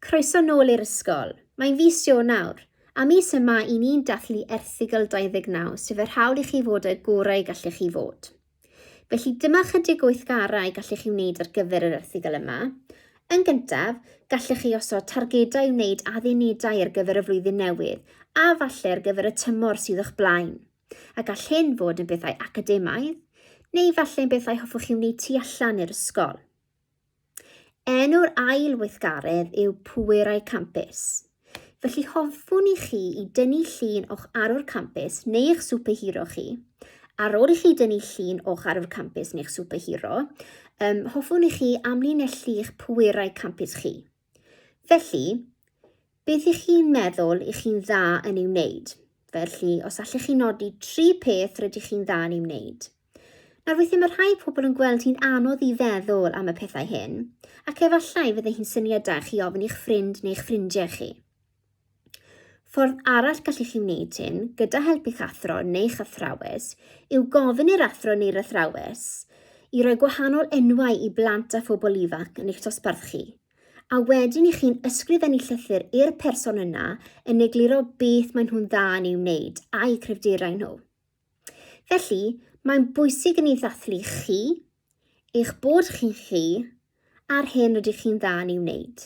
Croeso nôl i'r ysgol. Mae'n fis Ionawr, a mis yma i ni'n dathlu Erthygl 29, sef yr hawl i chi fod y gorau gallech chi fod. Felly dyma chydig o weithgarau gallech chi wneud ar gyfer yr erthygl yma. Yn gyntaf, gallech chi osod targedau i wneud addunedau ar gyfer y flwyddyn newydd, a falle ar gyfer y tymor sydd o'ch blaen. A gall hyn fod yn bethau academaidd, neu falle yn bethau hoffwch chi wneud tu allan i'r ysgol. Enw'r ail weithgaredd yw Pwerau Campus. Felly hoffwn i chi i dynnu llun o'ch arwr campus neu eich superhero chi. Ar ôl i chi dynnu llun o'ch arwr campus neu'ch superhero, um, hoffwn i chi amlinellu'ch pwerau campus chi. Felly, beth ych chi'n meddwl i chi'n dda yn ei wneud? Felly, os allech chi nodi tri peth rydych chi'n dda yn ei wneud. Nawr, weithiau mae rhai pobl yn gweld hi'n anodd i feddwl am y pethau hyn, ac efallai fydde hi'n syniad da chi ofyn i'ch ffrind neu'ch ffrindiau chi. Ffordd arall gallech chi wneud hyn, gyda help eich athro neu'ch athrawes, yw gofyn i'r athro neu'r athrawes i roi gwahanol enwau i blant a phobl ifanc yn eich dosbarth chi, a wedyn i chi'n ysgrifennu llythyr i'r person yna yn egluro beth maen nhw'n dda yn ei wneud a'u cryfderau nhw. Felly, mae'n bwysig i ni ddathlu chi, eich bod chi'n chi, a'r hyn rydych chi'n dda yn ei wneud.